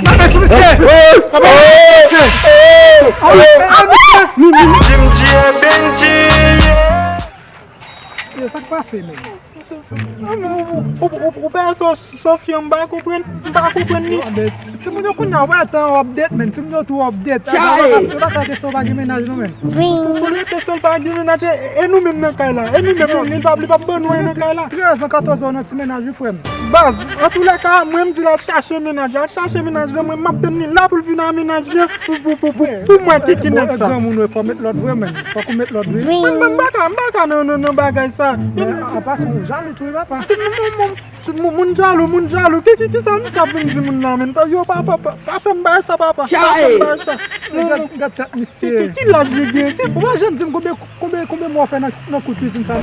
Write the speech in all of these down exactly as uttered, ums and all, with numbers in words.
Tape sou misye! Tape sou misye! Jim J Benji! Yo, sa k pase, men? Ou pa wè sa w fè, m pa konprann, m pa konprann li. Timoun yo kounye a, wè, tan update, men. Timoun yo tou update. Yo pa ka, yo pa ka kesyon pa gen mennaj, non, men. Pou l rete sèl pa gen mennaj, e, e nou menm nan kay la. E nou menm, li p ap, li p ap ban nou anyen nan kay la. Trèz an, katòz an, nan ti mennaj, wi, frè m. Baz, antoulèka, mwen, m di l al chache mennaj, al chache mennaj lan, mwen, m ap tann li la pou l vin ak mennaj lan, pou, pou, pou, pou, pou mwen ki, ki nèg sa. Granmoun, wi, fò met lòd vre, men. Fòk ou met lòd, wi. Mwen, mwen, m pa ka, m pa ka nan, nan, nan bagay sa. Men, apa se ou jalou tou, wi, papa. Moun, moun, moun jalou, moun jalou. Ki, ki, ki sa, sa vin di moun nan, men? Yo, pa, pa, pa, pa fè m bagay sa, papa. Pa fè m bagay sa. Gad, gad tèt misye. Ki, ki, ki laj li gen? Ou pa janm di m konbyen, konbyen, konbyen mwa w fè nan, nan kou kwizin sa?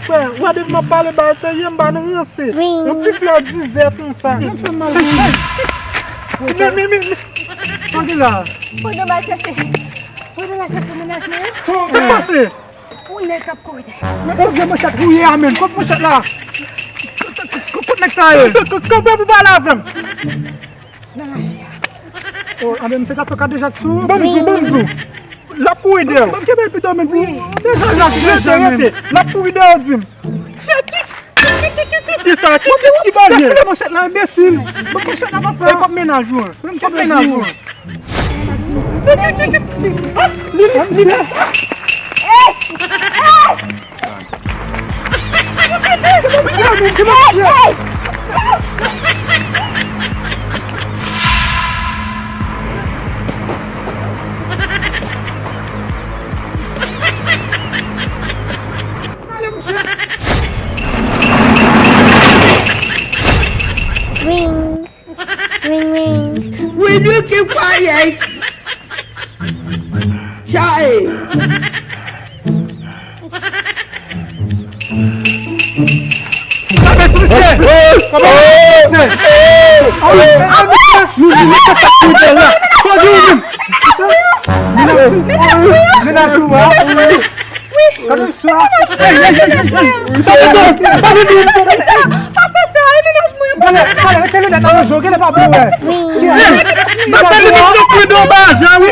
Frè, w a depi m ap pale bagay serye, m pa nan ranse. Yon ti flè dizè konsa. Sa k fè m mal pou ou? Men, men, men, men. Sa w gen la? Pandan m al chache, pandan m al chache mennaj mwen. Sa k pase? Yon nèg k ap kouri dèyè m. Kot vye manchèt ou ye a, menm? Kot manchèt la? Kot, kot, kot nèg sa ye? K-, k-, kanpe pou pale avè m. Nan raje a. Oh, anben, misye t ap fè kadejak sou ou? Ban m di w, ban m di w. L ap kouri dèyè w. Ban m kenbe l pito, menm, pou ou. Deja, l ap rete, rete. L ap kouri dèyè w, di m. Ki, ki, ki, ki, ki, ki sa? Ki, ki, ki bagay? Defile manchèt la, enbesil. Ban m manchèt la, papa. E kot mennaj ou an? Kot mennaj ou an? Li, li, li, li. Ring. Ring, ring. Will you keep quiet? Chai. Tape sou misye! Tape sou misye! Awe, awe, misye! Nou, nou, nou, sa k ap kouri dèyè la? Sa w di ou menm? Mennaj ou a? Gade sa. Ey, ey, ey, ey, ey. Gade sa. Pa fè sa, e mennaj mwen. Gade, gade, rete linèt nan je w, gade pa pou wè. Sa se li menm k ap kouri dèyè w ba ajan, wi.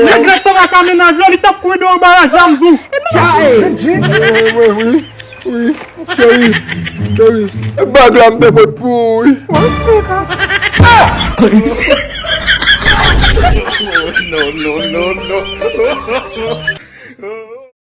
Nèg la sa pa ka mennaj la, li t ap kouri dèyè w ba ajan, m di w. Wi, wi, wi. Wi, cheri, cheri, e bag la m te pot pou ou, wi. No, no, no, no.